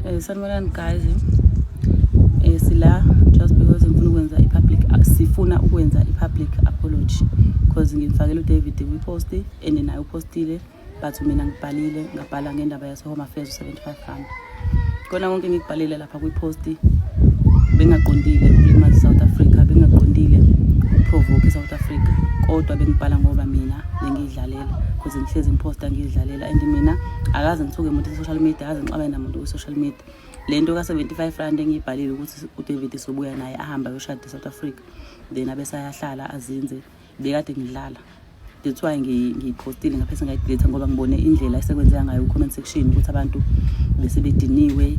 Sanibonani guys. Sila just because ngifuna ukwenza i-public, sifuna ukwenza i-public apology because ngimfakele uDavid kwi-post and naye upostile, but mina ngibhalile, ngabhala ngendaba yase-Home Affairs u-R75. Kona konke ngikubhalile lapha kwi-post bengaqondile ukulimaza i-South Africa, bengaqondile ukuprovoke i-South Africa, kodwa bengibhala ngoba mina bengiyidlalela because ngihlezi ngiphosta ngiyidlalela and mina akaze ngithuke umuntu e-social media, akaze ngixabane namuntu kwi-social media. Le nto ka-R75 engiyibhalile ukuthi uDavid sobuya naye ahambe ayoshada e-South Africa, then abese ayahlala azinze, bekade ngidlala. That's why ngiyipostile, ngaphese ngayidelete ngoba ngibone indlela esekwenzeka ngayo ku-comment section ukuthi abantu bese bediniwe,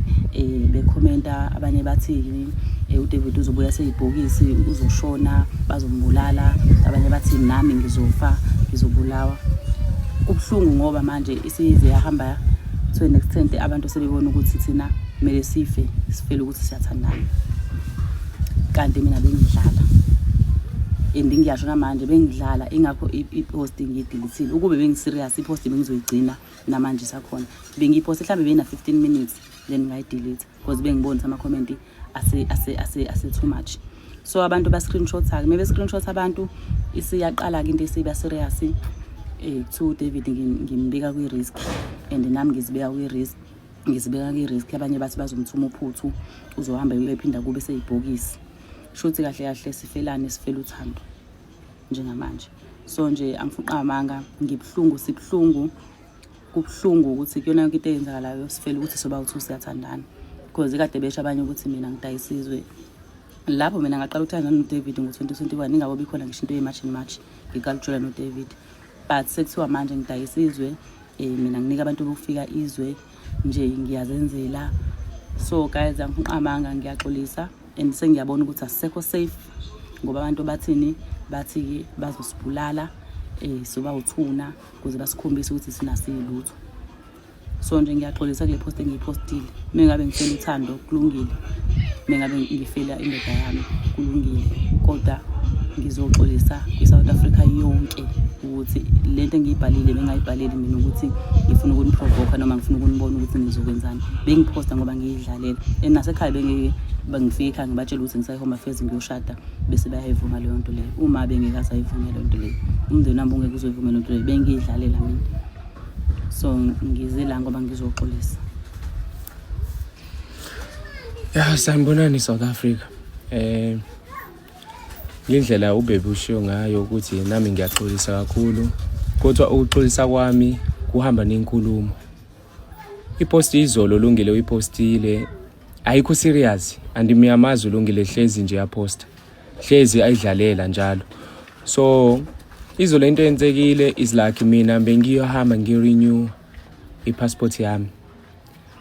bekhomenta, abanye bathi uDavid uzobuya seyibhokisi, uzoshona, bazombulala, abanye bathi nami ngizofa, ngizobulawa. Kubuhlungu ngoba manje isize yahamba to an extent abantu sebebona ukuthi thina kumele sife, sifele ukuthi siyathandana, kanti mina bengidlala and ngiyasho namanje bengidlala. Ingakho i-post ngiyidelethile. Ukube bengi-serious, i-post bengizoyigcina namanje isakhona. Bengiyiposte mhlawumbe beyina-15 minutes, then ngayidelete because bengibona ukuthi ama-comment ase too much. So abantu ba-screenshot-ke, maybe screenshot abantu, isiyaqala-ke into esiba serious. Kuthiwa uDavid ngimbeka kwi-risk and nami ngizibeka kwi-risk, ngizibeka kwi-risk. Abanye bathi bazomthuma uphuthu, uzohamba uyophinda kube seyibhokisi. Shuthi kahle kahle sifelane, sifela uthando njengamanje. So nje angifuqa amanga, ngibuhlungu, sibuhlungu, kubuhlungu ukuthi kuyona yonke into eyenzakalayo sifela ukuthi soba uthi siyathandana, because kade besho abanye ukuthi mina ngidayisizwe. Lapho mina ngaqala ukuthandana noDavid ngo-2021, ingabo bikhona ngisho into ye-March and March, ngiqala ukujola noDavid, but sekuthiwa manje ngidayisizwe, mina nginika abantu bokufika izwe nje, ngiyazenzela. So guys, angiqamanga, ngiyaxolisa and sengiyabona ukuthi asisekho safe ngoba abantu bathini, bathi bazosibulala, soba uthuna ukuze basikhombise ukuthi thina siyilutho. So nje ngiyaxolisa kule post engiyipostile. Uma ngabe ngifela uthando, kulungile, uma ngabe ngifela indoda yami, kulungile, kodwa ngizoxolisa kwi-South Africa yonke ukuthi lento engiyibhalile bengayibhaleli mina ukuthi ngifuna ukuniprovoka noma ngifuna ukunibona ukuthi nizokwenzani. Bengiphosta ngoba ngiyidlalela and nasekhaya bengeke bangifike ekhaya ngibatshela ukuthi ngisayi-Home Affairs ngiyoshada bese bayayivuma leyo nto leyo. Uma bengeke asayivume leyo nto leyo, umndeni wami ungeke uzoyivuma leyo nto leyo. Bengiyidlalela mina. So ngize la ngoba ngizoxolisa. Ya, sanibonani South Africa. Ngendlela uBebe ushiyo ngayo ukuthi nami ngiyaxolisa kakhulu, kodwa ukuxolisa kwami kuhamba nenkulumo. Ipost izolo Lungile uyipostile ayikho serious and miyamazi uLungile, hlezi nje yaposta, hlezi ayidlalela njalo. So izolo into eyenzekile is like mina bengiyohamba ngirenew ipassport yami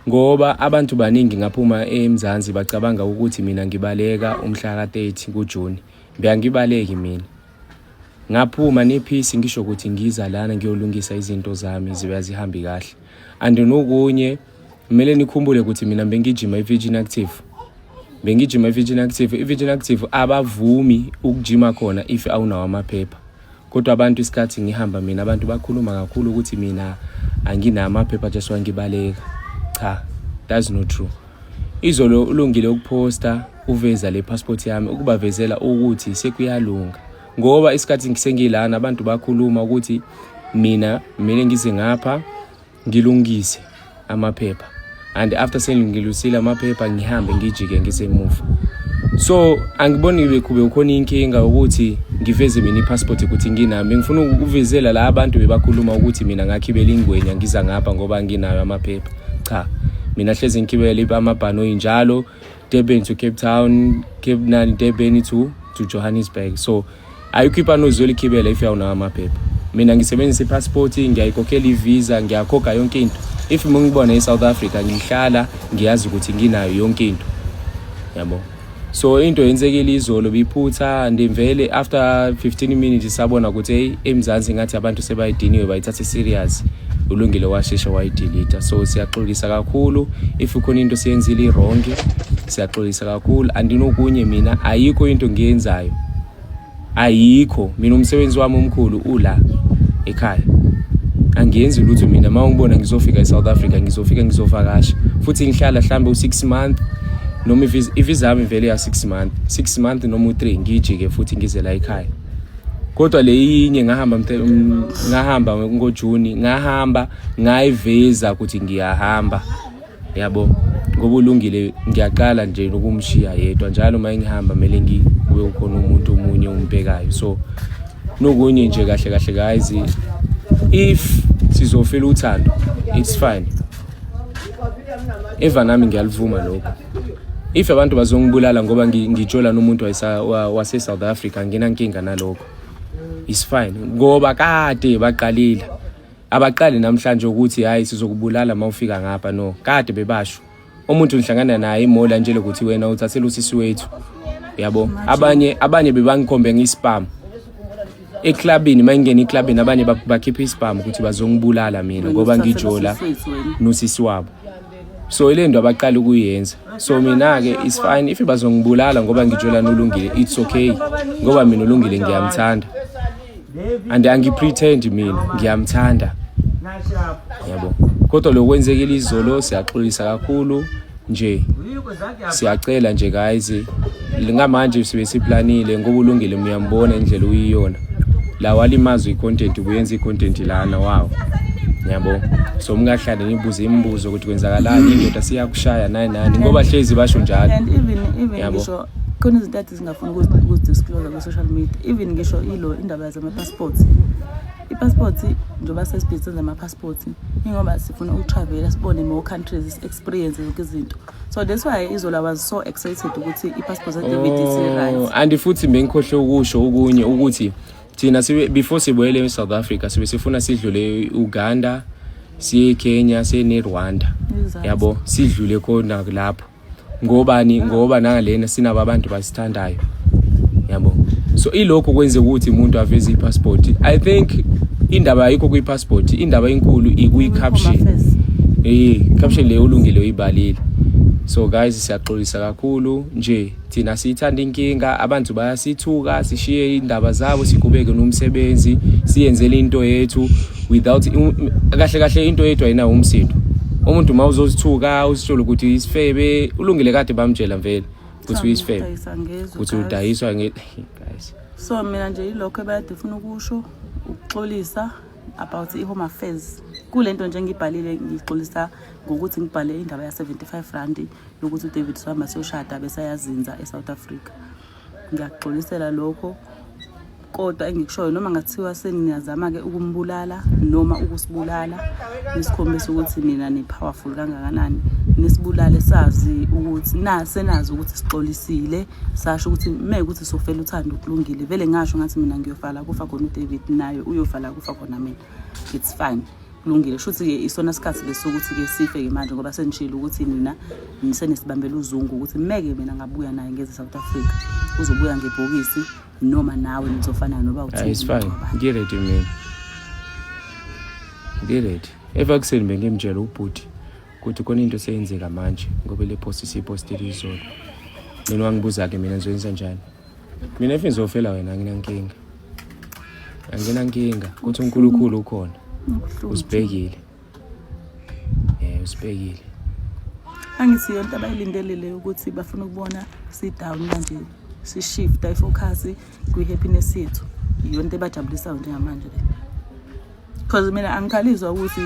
ngoba abantu baningi ngaphuma eMzansi bacabanga ukuthi mina ngibaleka umhla ka-30 kuJuni. Bengibaleki mina, ngaphuma nepeace, ngisho ukuthi ngiza lana ngiyolungisa izinto zami zibe zihambi kahle. And nokunye kumele nikhumbule ukuthi mina bengijima i-Virgin Active, bengijima i-Virgin Active. I-Virgin Active abavumi ukujima khona if awunawo amaphepha, kodwa abantu isikhathi ngihamba mina abantu bakhuluma kakhulu ukuthi mina anginawo amaphepha, just wangibaleka. Cha, that's not true. Izolo ulungile ukuphosta uveza le passport yami ukubavezela ukuthi sekuyalunga, ngoba isikhathi ngisengilana abantu bakhuluma ukuthi mina kumele ngize ngapha ngilungise amaphepha and after sengilusile amaphepha ngihambe ngijike ngisemuva. So angiboni bekhube ukhona inkinga ukuthi ngiveze mina ipassport ukuthi nginami. Ngifuna ukuvezela la abantu bebakhuluma ukuthi mina ngakhibela ingwenya ngiza ngapha ngoba nginayo amaphepha. Cha, mina hlezi ngikhibela amabhanoyi njalo, Durban to Cape Town, Cape nani, Durban to Johannesburg. So ayikho ibhanoyi uzolikhibela if awunawo amaphepha. Mina ngisebenzisa ipassport, ngiyayikhokhela ivisa, ngiyakhokha yonke into. If mungibona e-South Africa ngihlala ngiyazi ukuthi nginayo yonke into, yabo. So into yenzekile izolo biphutha ndimvele after 15 minutes sabona ukuthi hey, eMzansi ngathi abantu sebayidiniwe, bayithathe serious. Ulungile washesha wayidelete. So siyaxolisa kakhulu if khona into siyenzile i-wrong, siyaxolisa kakhulu. Andinokunye, mina ayikho into ngiyenzayo, ayikho. Mina umsebenzi wami omkhulu ula ekhaya, angiyenzi lutho mina. Uma ungibona ngizofika e-South Africa, ngizofika ngizovakasha. Futhi ngihlala mhlambe u6 month noma ivisa yami vele ya 6 month, 6 month noma u3, ngijike futhi ngize la ekhaya. Kodwa le yinye ngahamba ngahamba ngoJuni, ngahamba ngayiveza ukuthi ngiyahamba, yabo, ngoba ulungile ngiyaqala nje nokumshiya yedwa njalo. Uma ngihamba kumele ngikube ukhona umuntu omunye umbhekayo. So nokunye nje, kahle kahle guys, if sizofela uthando, it's fine. Eva nami ngiyalivuma lokho. If abantu bazongibulala ngoba ngijola nomuntu wase South Africa, nginankinga nalokho, is fine, ngoba kade baqalile, abaqali namhlanje ukuthi hayi, sizokubulala mawufika ngapha. No, kade bebasho. Umuntu ngihlangana naye e-mall nje lokuthi wena uthathela usisi wethu, yabo. Abanye bebangikhombe nge-spam eklabini. Mayingena eklabini, abanye bakhipha isibhamu ukuthi bazongibulala mina ngoba ngijola nosisi wabo. So ile nto abaqala ukuyenza. So mina-ke is fine if bazongibulala ngoba ngijola nolungile, it's okay, ngoba mina ulungile ngiyamthanda and angi-pretend, mina ngiyamthanda, yabo. Kodwa lokwenzekile izolo, siyaxolisa kakhulu nje, siyacela nje guys. Ngamanje sibe siplanile ngoba ulungile uyambona indlela uyiyona la, walimazwa i-content, ubuyenza i-content lana wawo, yabo. So mungahlale nibuze imibuzo ukuthi kwenzakalani, indoda siyakushaya nani nani, ngoba hlezi basho njalo. And even Yabo. ngisho khona izinto ade singafuni ukuzidisclose ku-social media, even ngisho ilo indaba zama-passports. I-passport, njengoba sesibhizi senza ama-passports, ingoba sifuna ukutravela, sibone more countries, experience zonke izinto. So that's why izolo I was so excited ukuthi i-passport kaDavid Oh, isi-right. And futhi bengikhohle ukusho okunye ukuthi thina sibe before sibuyele e-South Africa, sibe sifuna sidlule e-Uganda, siye eKenya, siye neRwanda, yabo, sidlule khona lapho. Ngobani? Ngoba nangalena sinabo abantu basithandayo, yabo. So ilokho kwenze ukuthi umuntu aveze i-passport. I think indaba ayikho kwi-passport, indaba enkulu ikwi-caption. Caption le ulungile uyibalile. So guys, siyaxolisa kakhulu nje. Thina siyithanda inkinga, abantu bayasithuka, sishiye indaba zabo, siqhubeke nomsebenzi, siyenzele into yethu without, kahle kahle into yethu ayinawo umsindo. Umuntu uma uzozithuka, usitshela ukuthi isifebe, ulungile kade bamtshela vele ukuthi uyisifebe, ukuthi udayiswa nge guys. So mina nje yilokho ebekade funa ukusho, ukuxolisa about i-home affairs kule nto nje engibhalile. Ngixolisa ngokuthi ngibhale indaba ya-75 rand yokuthi uDavid sihamba siyoshada bese ayazinza e-South Africa. Ngiyakuxolisela lokho. Kodwa engikushoyo, noma ngathiwa seniyazama-ke ukumbulala noma ukusibulala, nisikhombise ukuthi nina ni-powerful kangakanani, nisibulale sazi ukuthi na senazi ukuthi sixolisile. Sasho ukuthi mekuthi sofela uthando, kulungile vele. Ngasho ngathi mina ngiyofa la kufa khona uDavid, naye uyofa la kufa khona mina. It's fine, kulungile. Shuthi-ke isona sikhathi lesokuthi-ke sife-ke manje, ngoba senishilo ukuthi nina senisibambela uzungu ukuthi meke mina ngabuya naye ngeze South Africa, uzobuya ngebhokisi noma nawe nizofana noba. Hayi, it's fine, ngi-ready mina, ngi-ready. Eva kuseni bengimtshela ubhuti ukuthi khona into seyenzeka manje ngoba le post siyipostile izolo. Mina wangibuza-ke mina ngizoyenza njani. Mina if ngizofela wena, anginankinga, anginankinga ukuthi uNkulunkulu ukhona, usibhekile, usibhekile. Angithi yonto abayilindele le ukuthi bafuna ukubona si-down kanje, si-shifta i-focus kwi-happiness yethu. Iyona into ebajabulisayo njengamanje le, because mina angikhaliswa ukuthi,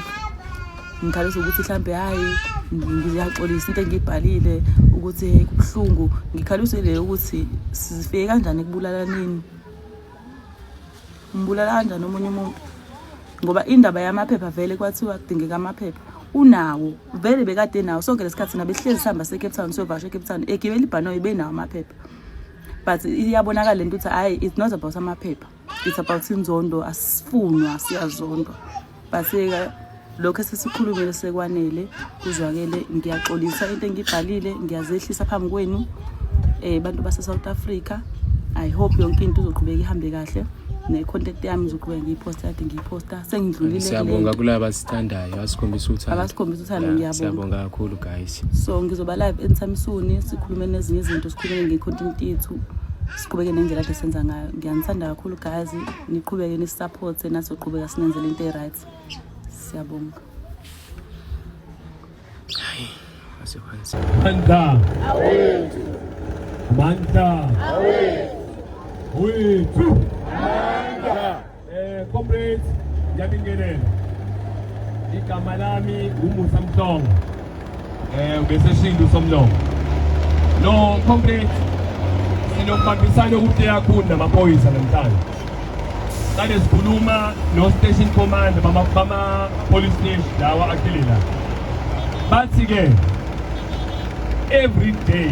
ngikhaliswa ukuthi mhlambe hhayi, ngiyaxolisa into engiyibhalile ukuthi hey, kubuhlungu. Ngikhaliswe le ukuthi sifike kanjani ekubulalaneni, umbulala kanjani omunye umuntu, ngoba indaba yamaphepha vele kwathiwa kudingeka amaphepha, unawo vele, bekade nawo sonke lesikhathi. Nabe sihlezi sihamba se-Cape Town, siyovakasha e-Cape Town, egibela ibhanoyi, benawo amaphepha. But iyabonakala lento ukuthi hhayi, it's not about amaphepha, it's about inzondo. Asifunwa, siyazondwa. But-ke lokho esesikhulumile sekwanele, kuzwakele. Ngiyaxolisa into engiyibhalile, ngiyazehlisa phambi kwenu bantu base-South Africa. I hope yonke into izoqhubeka ihambe kahle, ne-content yami ngizoqhubeka ngiyiphosta kade ngiyiphosta, sengidlulile. Siyabonga kulaba abasithandayo, asikhombisa uthando. Abasikhombisa uthando. Yeah, Ngiyabonga. Siyabonga kakhulu guys. So ngizoba live anytime soon, sikhulume nezinye izinto, sikhulume nge-content yethu, siqhubeke nendlela kade senza ngayo. Ngiyanithanda kakhulu guys, niqhubeke nisupporte, nasoqhubeka sinenzele into e-right. Siyabonga. Kwaze kwanzima. Amandla. Amandla. Wethu. Amandla. Comrades, ngiyabingelela. Igama lami uMusa Mhlongo. Ubeseshilo uSomlomo. No comrades, sinokubambisana okuhle kakhulu namaphoyisa namhlanje. Kade sikhuluma no station commander bama police station lawa akhele la. Bathi ke every day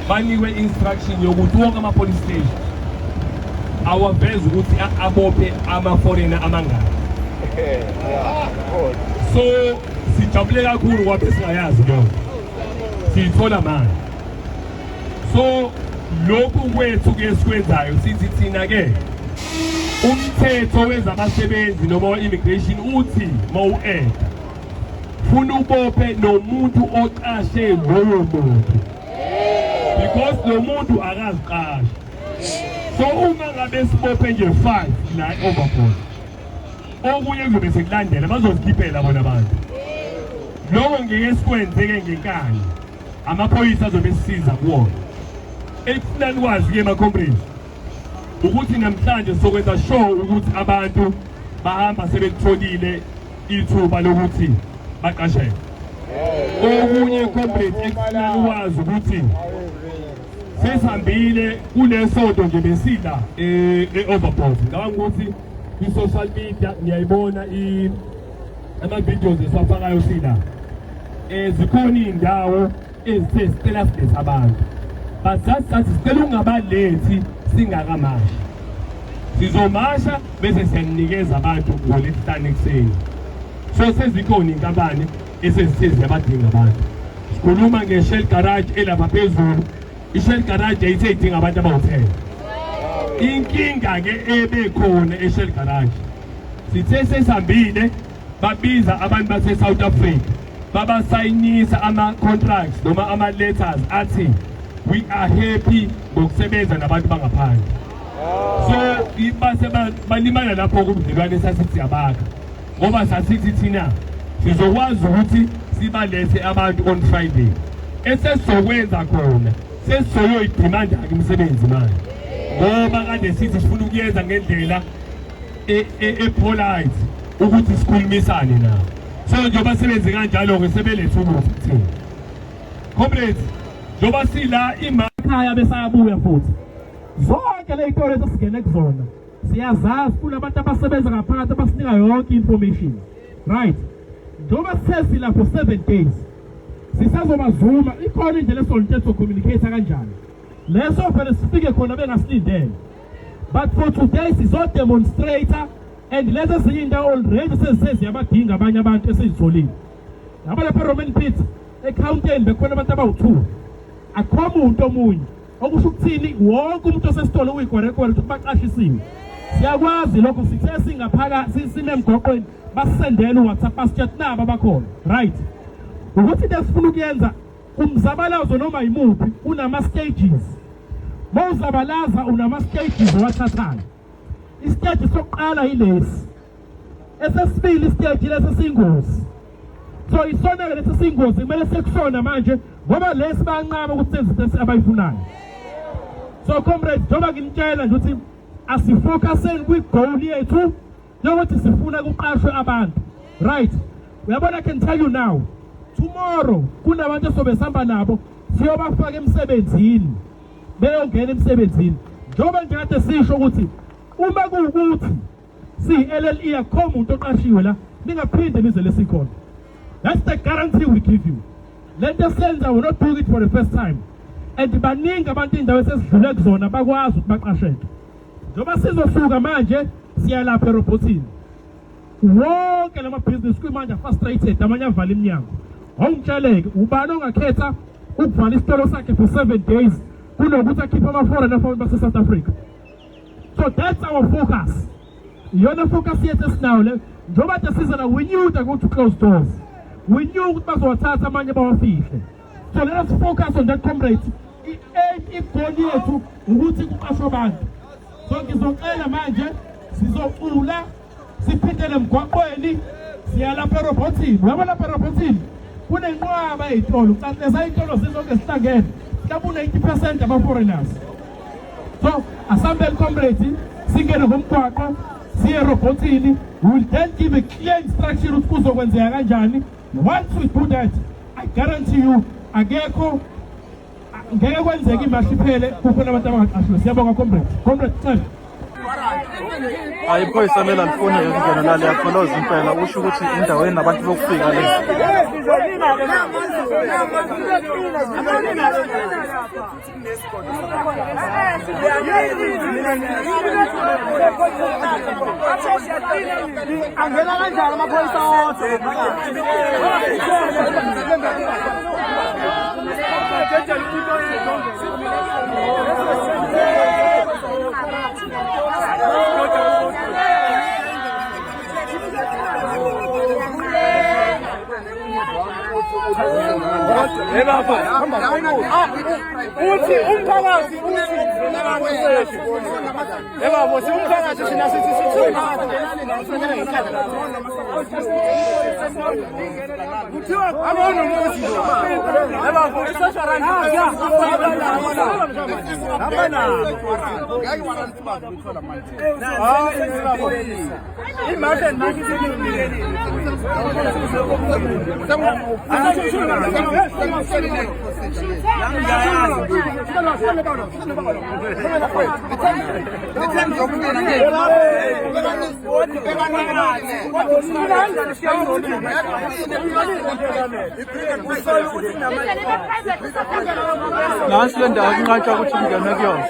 banikwe instruction yokuthi wonke ama police station awaveze ukuthi abophe ama foreigner amangaki. So sijabule kakhulu kwabe singayazi leyo. Siyithola manje. So lokhu kwethu ke sikwenzayo, sithi thina ke umthetho wezabasebenzi noma immigration uthi mawuenda funa ubophe nomuntu oqashe loyo muntu, because lo muntu akaziqashi. So uma ngabe sibophe nje 5 la e-Overport, okunye kuzobe sekulandela, bazozikhiphela bona abantu. Lokho ngeke sikwenzeke ngenkani, amaphoyisa azobe esisiza kuwona. Ekufuna nikwazi-ke, ma-comrades, ukuthi namhlanje sokwenza sure ukuthi abantu bahamba sebekutholile ithuba lokuthi baqasheke. Okunye, comrades, ekufuna nikwazi ukuthi sesihambile kule sonto nje besila e-Overport. Ngicabanga ukuthi kwi-social media niyayibona ama-videos esiwafakayo sila. Zikhona iy'ndawo ezithe sicela silethe abantu, but sathi sicela ungabalethi singakamashi. Sizomasha bese siyanikeza abantu ngoLwesihlanu ekuseni. So sezikhona inkampani esezithe ziyabadinga abantu. Sikhuluma nge-Shell Garage elapha phezulu. I-Shell Garage yayithe idinga abantu abawu-10. Inkinga-ke ebekhona e-Shell Garage, sithe sesihambile babiza abantu base-South Africa, babasayinisa ama-contracts noma ama-letters athi we are happy ngokusebenza nabantu bangaphandle. So base balimala lapho kubudlelwane esasithi siyabakha, ngoba sasithi thina sizokwazi ukuthi sibalethe abantu on Friday. Esesizokwenza khona, sesizoyoyidimanda-ke imisebenzi manje, ngoba kade sithi sifuna ukuyenza ngendlela e-polite ukuthi sikhulumisane nabo. So njengoba sebenze kanjalo-ke, sebelethe ulutho kuthina, comrades, njengoba sila ima Ekhaya besayabuya futhi zonke le y'tolo esesingene kuzona siyazazi, kunabantu abasebenza ngaphakathi abasinika yonke information, right? Njengoba sesila for 7 days, sisazobazuma. Ikhona indlela esonto communicate kanjani leso vele sifike khona bengasilindele, but for today sizodemonstrate. And lezi ezinye iy'ndawo already seziyabadinga abanye abantu esizitholile. Yabo, lapha eRoman Pit ekhawunteni bekhona abantu abawu-2, akho muntu omunye. Okusho ukuthini? Wonke umuntu osesitolo uyikwerekwere ukuthi baqashisiwe. Siyakwazi lokho. Sithe singaphaka sime emgoqweni, basisendele uWhatsApp, basitshela nabo abakhona, right? Ukuthi into esifuna ukuyenza kumzabalazo noma yimuphi unama-stages. Mawuzabalaza unama-stages owathathayo. Isiteji sokuqala yilesi, esesibili isiteji lesi siyingozi. So isona-ke lesi siyingozi kumele sekusona manje, ngoba lesi bayanqaba ukuthi senze into abayifunayo. So comrades, njengoba nginitshela nje ukuthi asifocuseni kwi-goal yethu yokuthi sifuna kuqashwe abantu, right? Uyabona, I can tell you now, tomorrow kunabantu esobe sihamba nabo, siyobafaka emsebenzini, beyongena emsebenzini. Njengoba nje kade sisho ukuthi uma kuwukuthi siyi-LLE akukho muntu oqashiwe la, ningaphinde nize lesikhona. That's the guarantee we give you. Lento esiyenza, we're not doing it for the first time, and baningi abantu iy'ndawo esesidlule kuzona bakwazi ukuthi baqasheke. Njengoba sizosuka manje siya lapha erobhothini, wonke lamabhizinisi kuyimanje frustrated, amanye avala iminyango. Awungitsheleke, ubani ongakhetha ukuvala isitolo sakhe for 7 days kunokuthi akhiphe ama-foreigner for base-South Africa? So that's our focus, iyona focus yethu esinayo le. Njengoba nje siza la, we knew they're going to close doors, we knew ukuthi bazowathatha amanye bawafihle. So let us focus on that, comrades. I-aim, i-goal yethu ukuthi kuqashwe abantu. So ngizocela manje sizocula siphindele emgwaqweni, siya lapha erobhothini. Uyabo, lapha erobhothini Kunenqwaba ey'tolo, kanti leza y'tolo zizonke zihlangene, mhlawumbe u-90% ama-foreigners. So asambeni comrades, singene ngomgwaqo siye erobhothini. We will then give a clear instruction ukuthi kuzokwenzeka kanjani. Once we do that, I guarantee you akekho ngeke kwenzeke imashi iphele kukhona abantu abangaqashiwe. Siyabonga comrade. Comrade Cele. Hayi, iphoyisa leli alifuni ukungena la, liyakholoza impela, usho ukuthi indawo enabantu bokufika le. Angena kanjani amaphoyisa odwa? Uthi umphakathi uthi yebo, si umphakathi thina sithi sithini? Kuthiwa abonomuzi yebo, Nansi le ndawo kunqatshwa ukuthi kungenwe kuyona.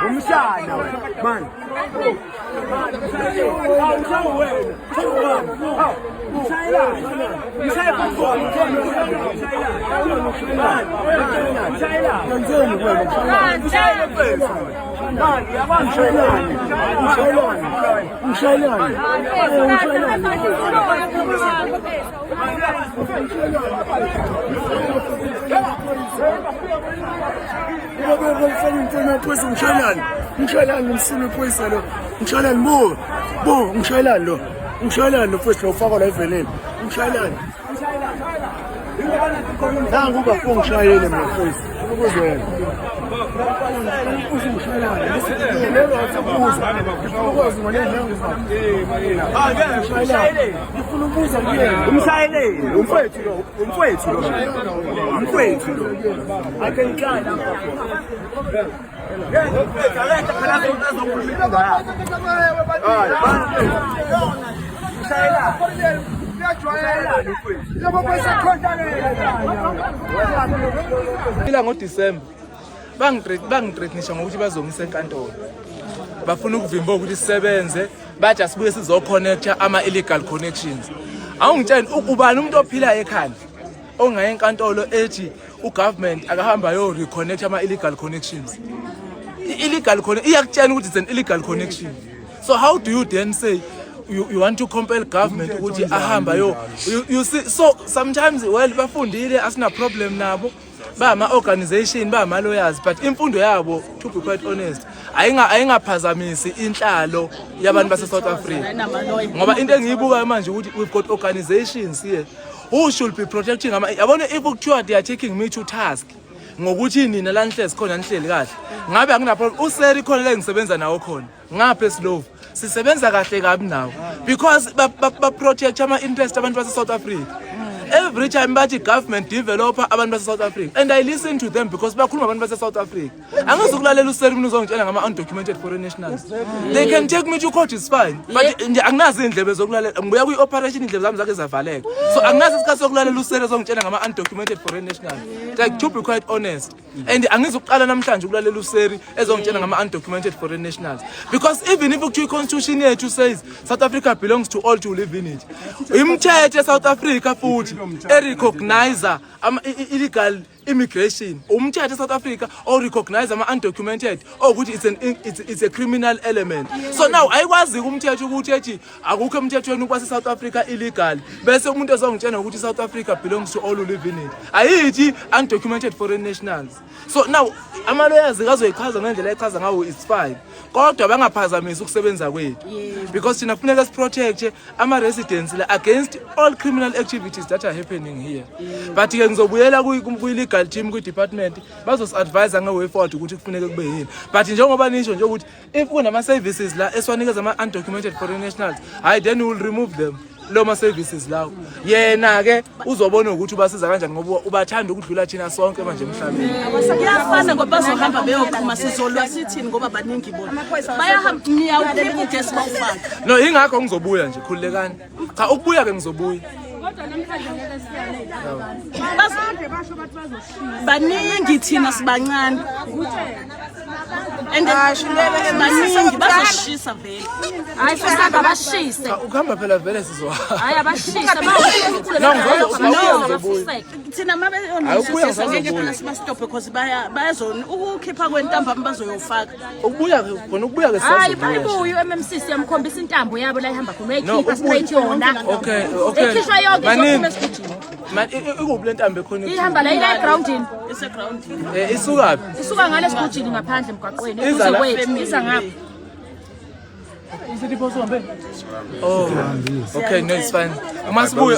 Umshana wena man. Ngishayelani, ngishayelani umsunu iphoyisa lo, ngishayelani bo, bo, ngishayelani lo, ngishayelani lo mfowethu lo ufakwa la evenini, ngishayelani. Nangu ubafo ngishayele mina mfowethu, ukuzwe yena. Umshayeleli, umfowethu lo, umfowethu lo, umfowethu lo. Akenhlala. Ila ngoDisemba bangithreatenisha ngokuthi bazongisa enkantolo. Bafuna ukuvimba ukuthi sisebenze, bathi asibuye sizoconnecta ama-illegal connections. Awungitsheni ubani umuntu ophila ekhanda ongaye enkantolo ethi ugovernment akahamba ayo-reconnect ama-illegal connections. I-illegal connection iyakutshela ukuthi it's an illegal connection. So how do you then say you want to compel government ukuthi ahamba yo you see? So sometimes, well, bafundile, asina problem nabo. Ba ama-organization, ba ama-lawyers, but imfundo yabo, to be quite honest, ayingaphazamisi inhlalo yabantu base-South Africa, ngoba into engiyibukayo manje ukuthi we've got organizations here who should be protecting ama, yabona, if kuthiwa they are taking me to task ngokuthi nina la nihlezi khona nihleli kahle, ngabe angina problem. Useri khona la engisebenza nawo khona ngapha eSlovo, sisebenza kahle kabi nawo because ba protect ama-interest abantu base-South Africa. Every time bathi government developer abantu base-South Africa, and I listen to them because bakhuluma abantu base-South Africa. Angizukulalela useri mina uzongitshela ngama-undocumented foreign nationals. They can take me to court, is fine, but nje anginazo iy'ndlebe zokulalela. Ngibuya kwi-operation, iy'ndlebe zami zake zavaleka, so anginazo isikhathi sokulalela useri ezongitshela ngama-undocumented foreign nationals, like, to be quite honest. And angizukuqala namhlanje ukulalela useri ezongitshela ngama-undocumented foreign nationals, because even if kuthiwa i-constitution yethu says South Africa belongs to all to live in it, imithetho e-South Africa futhi e-recognize illegal immigration, umthetho e-South Africa o-recognize ama-undocumented okuthi it's a criminal element. So now ayikwazi umthetho ukuthi ethi akukho emthethweni ukuba se-South Africa illegal, bese umuntu ezongitshela ukuthi i-South Africa belongs to all who live in it, ayithi undocumented foreign nationals. So now ama-lawyers kazoyichaza ngendlela echaza ngawo, it's fine, kodwa bangaphazamisi ukusebenza kwethu, because thina kufuneka siprotecte ama-residents la against all criminal activities that are happening here. But-ke ngizobuyela kwi-legal team, kwi-department, bazosi-advise nge-way forward ukuthi kufuneke kube yini. But njengoba nisho nje ukuthi if kunama-services la esiwanikeza ama-undocumented foreign nationals, hayi, then we will remove them lo ma-services lawo. Yena-ke uzobona ukuthi ubasiza kanjani, ngoba ubathanda ukudlula thina sonke manje emhlabeni. Kuyafana, ngoba bazohamba beyoqhuma, sizolwa sithini, ngoba baningi bona, bayahamba, niyawukhipha ugesi bawufake. No, ingakho ngizobuya nje, khululekani. Cha, ukubuya-ke ngizobuya. Baningi, thina sibancane and baningi, bazoshisa vele. Hayi, sosihamba bashise. Cha, ukuhamba phela vele sizohamba. Hayi, abashise. No, ngizobuya. Thina Hayi, ukubuya mabengeke ngizobuya. phela sibastophe, because bayazona ukukhipha kwentambama bazoyofaka. Ukubuya-ke khona, ukubuya-ke Hayi. sisazobuya nje. Bayibuye u-MMC, siyamkhombisa intambo yabo la ihamba khona. No, Uyayikhipha straight yona. Okay. Ikhishwa yonke, Maningi. izophuma esigujini. Ikuphi le ntambo ekhona? Ihamba la, ila egrawundini. Isegrawundini. Isukaphi? Isuka ngale sigujini ngaphandle emgwaqweni. Iza Eduze la? kwethu, iza ngapha. Oh, okay, no, it's fine. Uma sibuya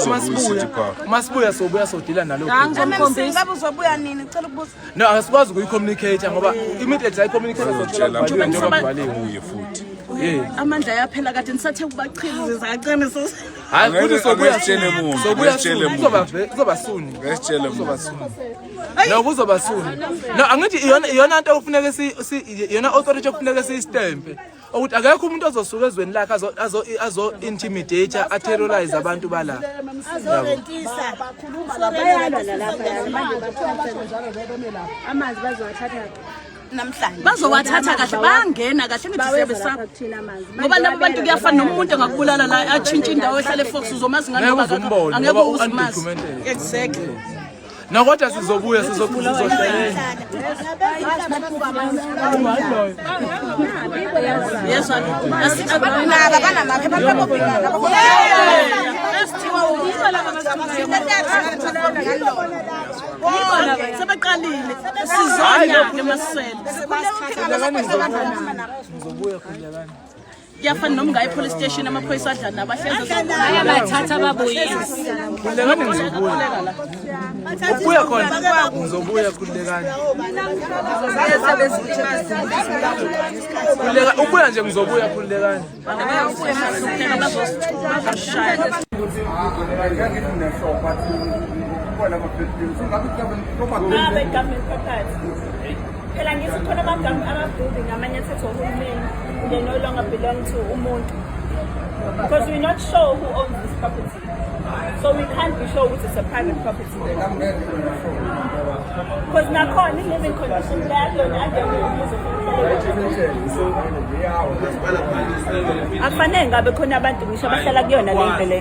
sobuya sodila nalokho. Hayi, ngizomkhombisa. Ngabe uzobuya nini? Cela ukubuza. No, asikwazi ukuyicommunicate ngoba immediately ayicommunicate sothola kubhaliwe njengoba kubhaliwe. Ubuye futhi. Yeah. Amandla ayaphela, kade nisathe kubachiza kacane. Hayi, futhi sobuya. Angeke muntu, Sobuya angeke soon. muntu. Kuzoba soon. Ngeke sitshele muntu. Kuzoba soon. No, kuzoba soon. No, angithi iyona nto okufuneka si iyona authority okufuneka siyistampe. Ukuthi akekho umuntu ozosuka ezweni lakhe azo intimidate, aterrorize abantu bala. Azorentisa. Bayalwa nalapha manje, amanzi bazowathatha Namhlanje. Bazowathatha kahle, bayangena kahle, ngithi baweza siyabesaba. lapha kuthina amanzi. Ngoba labo bantu kuyafana noma umuntu angakubulala la, atshintshe indawo, ehlale eFox, uzomazi ngani? Ngeke Ngoba uze umbone, angeke ngoba uzumazi. u-undocumented. Exactly. No, kodwa sizobuya, sizohlela. Yezwa. Naba banamaphepha abobhekana. Sebaqalile, sizonya-ke masisele. Khululekani, ngizobuya. Ngizobuya, khululekani. Kuyafana noma ungayi e-police station, amaphoyisa adla nabo ahlezi. Bayabathatha babuyise. Khululekani, ngizobuya. Ukubuya khona ngizobuya, khululekani. Khululeka, ukubuya nje ngizobuya, khululekani. Bazoshaya. Ngabe government property phela, ngithi khona ama-building amanye athethwa uhulumeni, they no longer belong to umuntu, because we're not sure who owns this property, so we can't be sure ukuthi it's a private property, because nakhona i-living condition le akuyona akuyona umuzi. Akufanele ngabe khona abantu ngisho abahlala kuyona le ndlu le.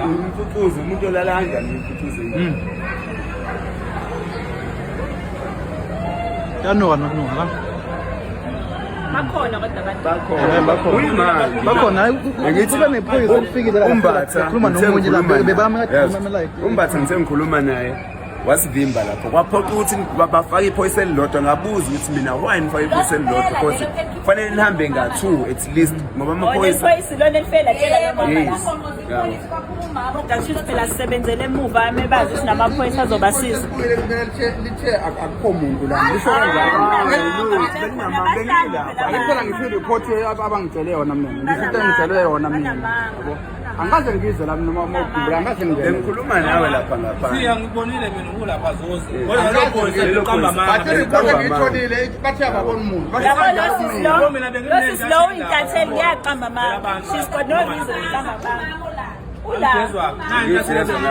Imfucuzo, umuntu olala kanjani imfucuzo? Kuyanuka nokunuka la. Bakhona kodwa abantu. Kuyimanje. Bakhona, hayi, kube nephoyisa elifikile la, uMbatha khuluma ngithe nomunye la, ngikhuluma naye. bebame kade Yes. khuluma like. uMbatha ngithe ngikhuluma naye wasivimba lapho, kwaphoqa ukuthi bafake iphoyisa elilodwa. Ngabuza ukuthi mina, why nifake iphoyisa elilodwa? Because kufanele nihambe nga-two at least, ngoba amaphoyisa Iphoyisa lona elifela tshela lo mama la. Yes. Yabo. Kodwa kusho ukuthi phela sisebenzele emuva mebazi ukuthi namaphoyisa azobasiza. Lithe akukho muntu la, lisho kanjalo. Phela ngisho i-report abangitshele yona mina, ngisho into engitshelwe yona mina, yabo. Angikaze ngize la noma uma angikaze ngingene. Bengikhuluma nawe lapha ngaphandle. Siya, ngibonile mina ukulapha zoze. Kodwa lo phoyisa liqamba amanga. Bathi i-report engiyitholile bathe ababoni muntu. Basho Yabo lo kanjalo sisi kumina. lo, lo sisi lo uyintatheli, kuyaqamba amanga. She's got no reason ukuqamba amanga. Ula.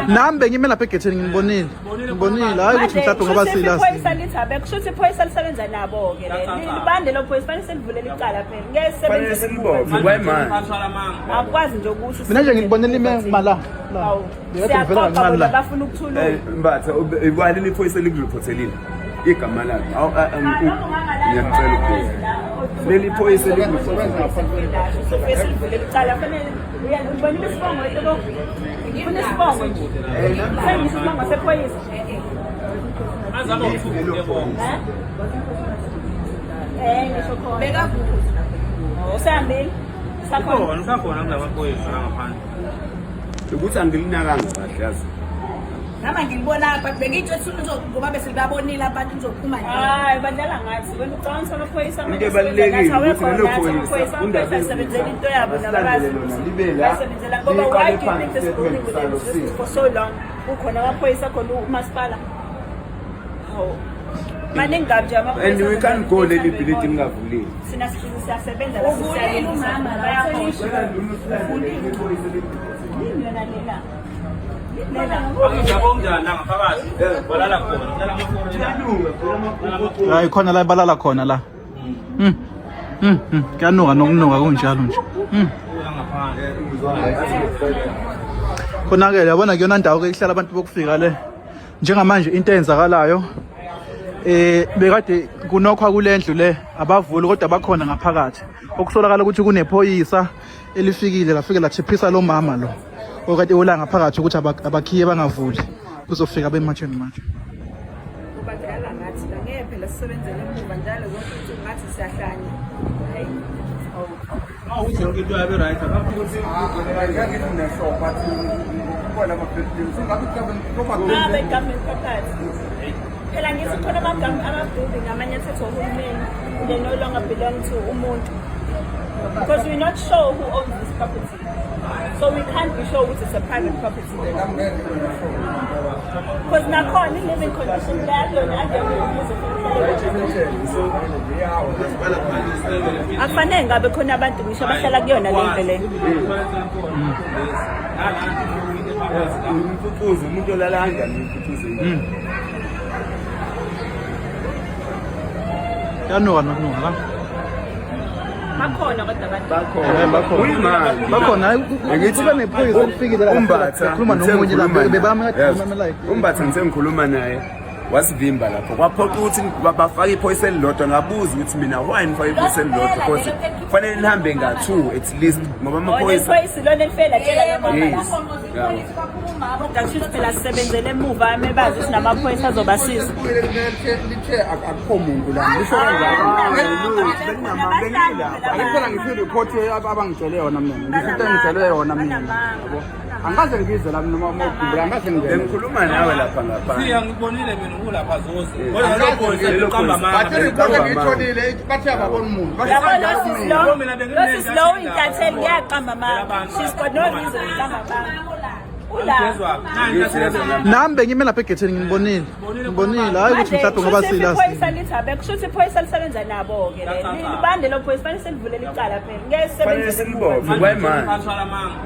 Nami bengime lapha egetheni, nginibonile, ngibonile, hayi ukuthi mhlawumbe ngoba Manje, sila. iphoyisa lithi abekho, kusho ukuthi iphoyisa lisebenza nabo-ke le. Libande lo phoyisa, fanele selivulele icala phela. Ngeke Kufanele sisebenze silibophe kwayimanje. Akukwazi nje ukuthi Mina nje ngibonile ime mala la. Hawu, Bekade ngivela siyaqoqa kancane bona la. bafuna ukuthulula. Mbatha, waleli phoyisa elikuripothelile igama lakhe. Awu, ngiyacela ukubuza, leli phoyisa elikuripothelile. Sofike silivulele icala, fanele ubonile isibongo yebo. Ngifuna isibongo nje. Sengisho isibongo sephoyisa. Eh, ngisho khona. Beka usehambile. Sakhona. Ukhona, usakhona kulamaphoyisa la ngaphandle. Ukuthi angilinakanga kahle, yazi. Nama ngilibona, but bengitsho ukuthi ngoba bese libabonile abantu nizophuma nje. Hayi, badlala ngathi. Wena ucabanga ukuthi amaphoyisa Into ebalulekile ukuthi lelo phoyisa amaphoyisa asebenzela into yabo asilandele lona, libe la, basebenzela ngoba liqale why do you phansi think this building statement would salo exist sisi. for so long kukhona amaphoyisa, khona umasipala? Hawu, maningi kabi nje amaphoyisa. And we can't go leli bhilidi lingavulile. Thina siyasebenza la. Uvulile umama la. Bayahosha. Yini yona lela lela? Angijabo kunjani la ngaphakathi? Balala khona. Kulala ama-foreigner. Hayi, khona la balala khona la. Kuyanuka nokunuka kunjalo nje. La ngaphandle. Khona-ke yabona kuyona ndawo ke ihlala abantu bokufika le. Njengamanje into eyenzakalayo, bekade kunokhwa kule ndlu le, abavuli kodwa bakhona ngaphakathi. Okusolakala ukuthi kunephoyisa elifikile lafike lathiphisa lo mama lo okade ula ngaphakathi ukuthi abakhiye bangavuli, kuzofika bematsheni manje. Badlala ngathi la, ngeke phela sisebenzele emuva njalo zonke insuku ngathi siyahlanya. Hayi. Awuthi yonke into yabe right. Akafiki. Angeke ngithi nesho, but ngokubona ama-building sengabe Ngabe government property. Phela ngithi khona ama-building amanye athethwa uhulumeni, they no longer belong to umuntu. Because we're not sure who owns this property. So we can't be sure ukuthi it's a private property. Because nakhona i-living condition leyakuyona angeke umuzi. Akufanele ngabe khona abantu ngisho abahlala kuyona le ndlu le. Imfucuzo, umuntu olala kanjani imfucuzo? Kuyanuka nokunuka la. Bakhona kodwa abantu. Bakhona. Kuyimanje. Bakhona, hayi, Angithi kube nephoyisa elifikile la, uMbatha khuluma ngithe nomunye la, ngikhuluma naye. bebame kade Yes. khuluma like. uMbatha ngithe ngikhuluma naye wasivimba lapho, kwaphoqa ukuthi bafake iphoyisa elilodwa. Ngabuza ukuthi mina, why nifake iphoyisa elilodwa? Because kufanele nihambe nga-two at least, ngoba amaphoyisa Iphoyisa lona elifela tshela lo mama la. Yes. Yabo. Kodwa kusho ukuthi phela sisebenzele emuva mebazi ukuthi namaphoyisa azobasiza. Lithe akukho muntu la, lisho kanjalo. Phela ngisho i-report abangitshele yona mina, ngisho into engitshelwe yona mina, yabo. Angikaze ngize la noma uma angikaze ngingene. Bengikhuluma nawe lapha ngaphandle. Siya, ngibonile mina ukulapha zoze. Kodwa lo phoyisa liqamba amanga. Bathi i-report engiyitholile bathe ababoni muntu. Basho Yabo lo kanjalo sisi kumina. lo, lo sisi lo uyintatheli, kuyaqamba amanga. She's got no reason ukuqamba amanga. Ula. Nami bengime lapha egetheni, nginibonile, ngibonile, hayi ukuthi mhlawumbe ngoba sila. Iphoyisa lithi abekho, kusho ukuthi iphoyisa lisebenza nabo-ke le. Libande lo phoyisa, fanele selivulele icala phela. Ngeke Kufanele sisebenze silibophe kwayimanje.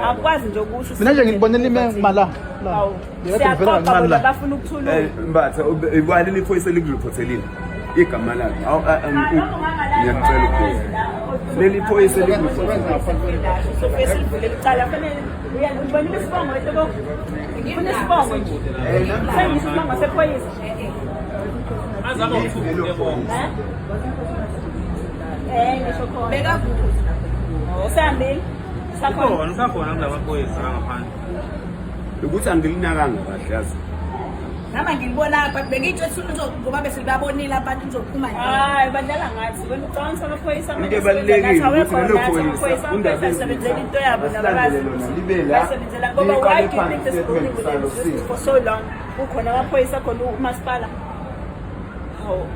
Akukwazi nje ukuthi Mina nje ngibonile ime mala la. Hawu, Bekade ngivela siyaqoqa kancane bona la. bafuna ukuthulula. Mbatha, waleli phoyisa elikuripothelile igama lakhe. Awu, ngiyacela ukubuza, leli phoyisa elikuripothelile. Sofike silivulele icala, fanele ubonile isibongo yebo. Ngifuna isibongo nje. Sengisho isibongo sephoyisa. Eh ngisho khona. Bekavula. Usihambile? Usakhona, usakhona kula maphoyisa la ngaphandle. Ukuthi angilinakanga kahle yazi. Nami angilibonanga but bengitsho ukuthi ngoba bese libabonile abantu nizophuma nje. Hayi badlala ngathi wena ucabanga ukuthi amaphoyisa Into ebalulekile ukuthi lelo phoyisa undaba basebenzela into yabo asilandele lona libe la basebenzela ngoba why do you think this building will exist for so long kukhona amaphoyisa khona umasipala hawu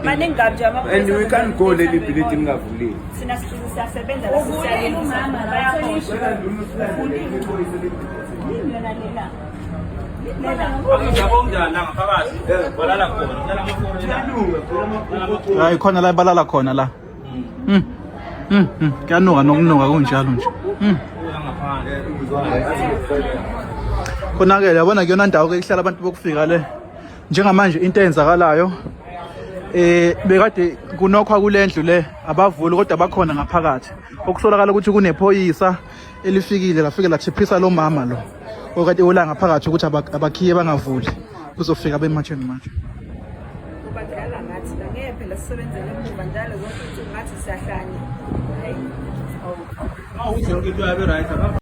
maningi kabi nje amaphoyisa And we can't go leli bhilidi lingavulile. thina siyasebenza la Uvulile umama la, yini yona lena Hayi khona la balala khona la. Kuyanuka nokunuka kunjalo nje. Khona ke yabona kuyona ndawo ke ihlala abantu bokufika le. Njengamanje into eyenzakalayo eh bekade kunokhwa kulendlu le abavuli kodwa bakhona ngaphakathi. Okusolakala ukuthi kunephoyisa elifikile lafike lathiphisa lo mama lo okade ula ngaphakathi ukuthi abakhiye bangavuli kuzofika bemarch and march. Ubadlala ngathi la ngeke phela sisebenzele emuva njalo zonke insuku ngathi siyahlanya. Hayi. Awuthi yonke into yabe right.